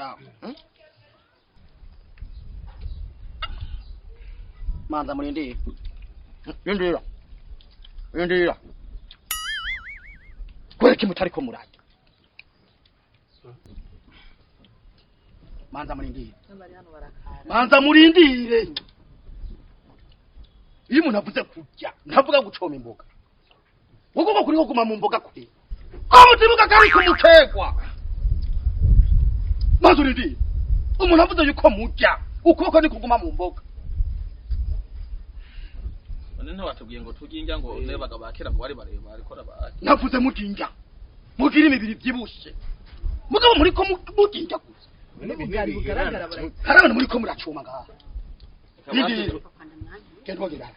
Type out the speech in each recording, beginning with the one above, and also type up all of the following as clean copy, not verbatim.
Nda. Manza murindire. Rindira. Rindira. Kwereka mutariko murajya. Manza murindire. Manza murindire. Iyo umuntu avuze kurya, ntavuga gucoma imboga. Wowe kuri ko guma mu mboga kuri. Amutibuka kari kumutegwa. Manza urindire. Umuntu avuze yuko murya, ukuboko ni kuguma mu mboga. None ntiwatubwiye ngo turye indya ngo nebaga bakera ngo bari bareba ariko rabaki. Navuze murya indya. Mugira imibiri byibushe. Mugabo muri ko murya indya gusa. N'ubugari bugaragara bara. Hari abantu muri ko muracuma ngaha. Rindira. Genda wongera.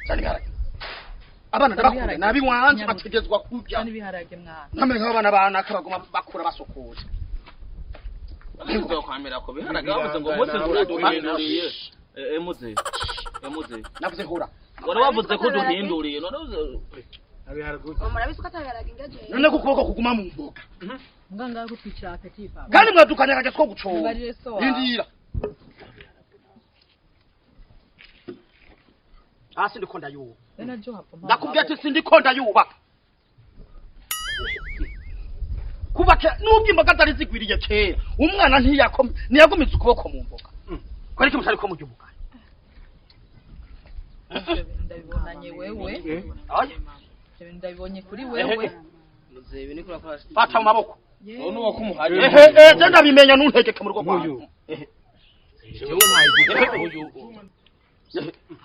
Cyane biharage. Abana ndabakunda nabi wanje bategezwa kurya. Cyane ibiharage mwana. Ntamere nk'abana banaka baguma bakura basokoje. Ntizokwamira ko biharage bavuze ngo muze uraduhinduriye. Muze. Muze. Navuze hora. Wari wavuze ko duhinduriye none Murabizi ko atabiharage ingaje. None kukuboko kuguma mu mboga. Nganga gutwicira appétit papa. Kandi mwadukanya kajya two gucoma. Barire so. Rindira. Hasi ndiko ndayuba. Bena jo hapfa. Ndakubwiye ati sindiko ndayubaka. Kuba nubwo imboga zari zigwiriye kera, umwana ntiyagumiza ukuboko mu mboga. Kwereka mutari ko mujya ubugari. Ndabibonanye wewe. Oya. Ndabibonye kuri wewe. Muze ni kurakora. Fata mu maboko. None uwo kumuhaye. Ehe, je ndabimenya ntuntegeke mu rugo rwawe. Jewe mpaye igikapu.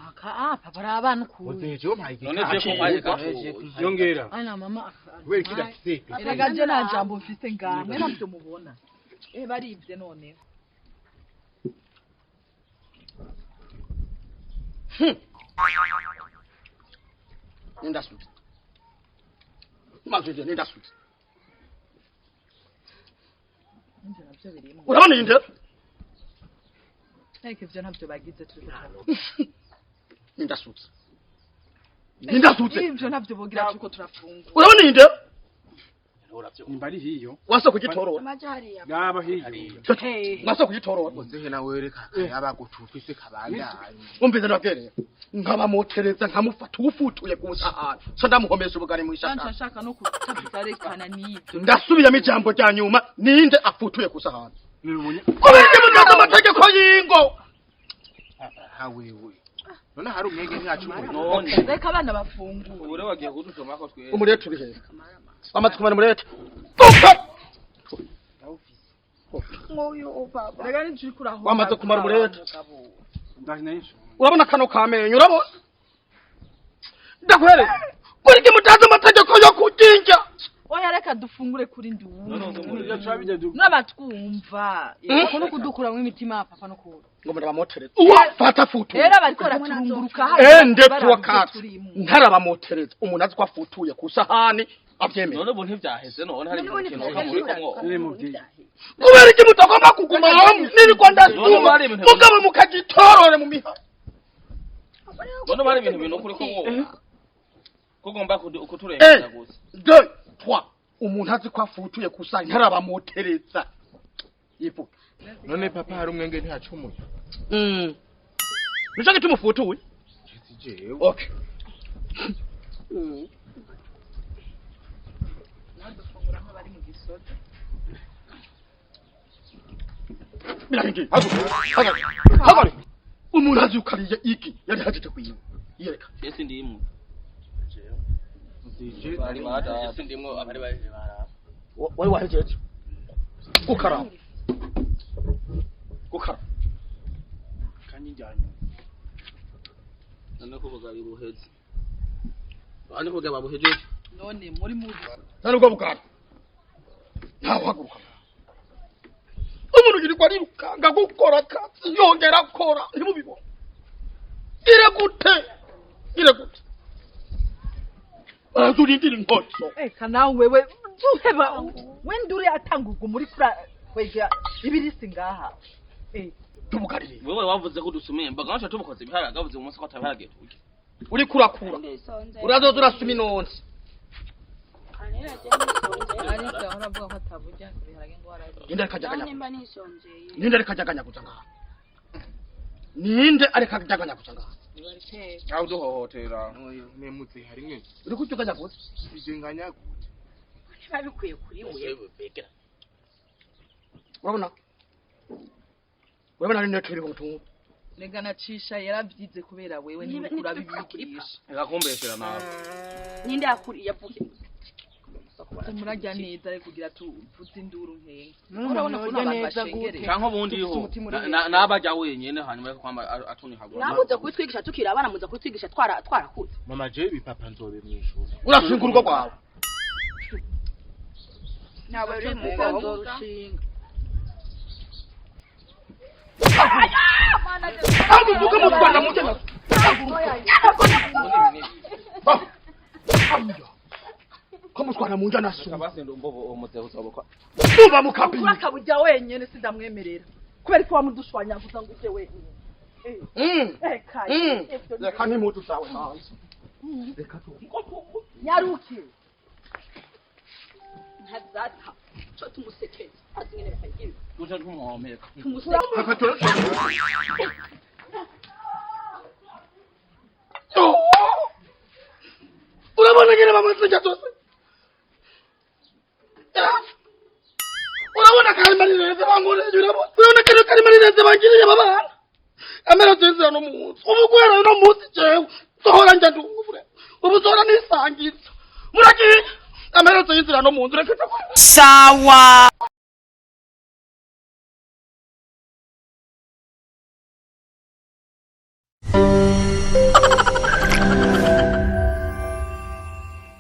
Aka ah papa arabana ukuntu. Muzehe jewe mpaye None igikapu. je kumuhaye gato. Yongera. Ana mama. Kubera iki udafise? Erega je nta jambo mfise ngaha. Mwe ntabyo mubona. Baribye none. Nindasutse. Maze nindasutse. Nje nabyo birimo. Urabona iyi ndero? Ariko ivyo ntabyo bagize turi gutanga. Nindasutse. Nindasutse. Ivyo ntabyo bogira tuko turafungura. Urabona iyi ndero? Nimba ari hiyo. Wase kugitorora. Amaje hariya. Ngaba hiyo. Wase kugitorora. Muzehe nawe reka kayaba gutufise kabandanye. Umvize ndabwereye. Nkabamotereza nkamufata ufutuye ku musahani. So ndamuhomesha ubugari mu Nshaka ishaka. nshaka no kutarekana n'ibyo. Ndasubiramo ijambo rya nyuma ninde afutuye ku sahani. Nibonye Kubera iki mutazi amategeko y'ingo? ha wewe. None hari umwenge ntiyacumuye. None Reka abana bafungure. ubu rero bagiye kuducoma ko twese. Umurete uri hehe? Amaze kumara umurete. Duka! Nguyu upapa. Reka nje kuraho. Wamaze kumara umurete. Ndahinayisho. Urabona kano kamenyo urabona? Ndakwere. Kuri iki mutazi amategeko yo kuginja? Oya reka dufungure kuri None nduwu. uzo N'abatwumva. Uko no kudukuramwo imitima papa no kura. Ngo ndabamotereza. Uwa fata futu. Rero bariko baraturunguruka hano. Ende tuwakati. Ntarabamotereza. Umuntu azi ko afutuye ku sahani abyemera. None ubu ntivyaheze none hari ikintu kamuriko mwo. None mubyeyi. Kubera iki mutagomba kuguma hamwe? Niriko ndasuma. Mugabo mukagitorore mu miha. None bari ibintu bintu kuri ko mwo. Kugomba kuturengera gusa. 2 3 umuntu azi ko afutuye ku sahani ntarabamotereza. Yivuga. None papa hari umwenge ntiyacumuye. Nico gituma ufutuye? Jewe. Okay. Dufungura nk'abari mu gisoda. Birahingiye. Haguruka. Haguruka. Umuntu azi uko ariye iki yari hajije kuyiba. Yereka. Ese ndimwe. Muzehe Bari bada. Ese ndimwe abari baje bara. Wari wahejeje. Gukaraba. Gukaraba. kanyijyanye. None ko bugari buheze. Bandi ko bugari buhejeje. None muri muzi. Nta nubwo bugari. Ntawahaguruka. Umuntu yirirwa arirukanga gukora akazi yongera akora ntimubibone. Ire gute? Ire gute? Bazurindira inkozo. Eka nawe wewe zuheba wenduri atangurwa muri kura kwega ibirisi ngaha. Tubukarire. Wewe wavuze ko dusumiye mbaga nca tubukoze ibiharage wavuze umunsi ko atabiharage turya. Uri kurakura. Urazoza urasuma inonsi. Ariko ahora avuga ko ataburya ibiharage ngo ararya. Ninde ariko ajaganya? Nimba nisonzeye. Ninde ariko ajaganyaguza ngaha? Ninde ariko ajaganyaguza ngaha? Aho uduhohotera. Nemutse hari mwe. Uri kujuganyaguza? Ije nganyagute. Niba bikwiye kuri we. Urabona, urabona ari netiri umutungo. Rega nacisha yaravyize kubera wewe Niba- ntiuriko urabibigisha. Reka kumbesera nawe. Ninde yakuri yavuye? Murarya neza ariko kugira tuvuze induru nkenke. None Urabona umuntu ukuntu abantu yorya neza bashengereye. Canke ubundi ho Dufise umutima uri nabajya wenyene hanyuma yo kwamba atunihagura. Mwamuze kubitwigisha tukiri abana, muza kubitwigisha twara twarakuze. Mama, je ibipapa nzobe mwishura. Urashinga urugo rwawe. Ntawe uri mu Nzorushinga. Aho uvuga mu Rwanda mujye na ko mutwana mu njyana suma. Kabasi ndumva umuzehe uzoboka. Uba mu kabini. Urakaburya wenyene sindamwemerera. Kubera ko wamudushwanyaguza ngo ujye wenyene. Eh, kaye. Reka n'impuzu zawe hanze. Reka tu. Nyaruke. Ntazata. Cyo tumusekeze. Azi ngene bakagira. Duce tumuhomeka. Tumusekeze. Papa turashaka. Urabona nyine bamasenya zose. Urabona karimarireze bankoreye, urabona. Urabona kari karimarireze bangiriye babana. Amera zizira no munsi. Ubu guhera uno munsi jewe sohora njya ndungure. Ubu sohora nisangiza. Muragiye. Amera zizira no munsi reka. Sawa.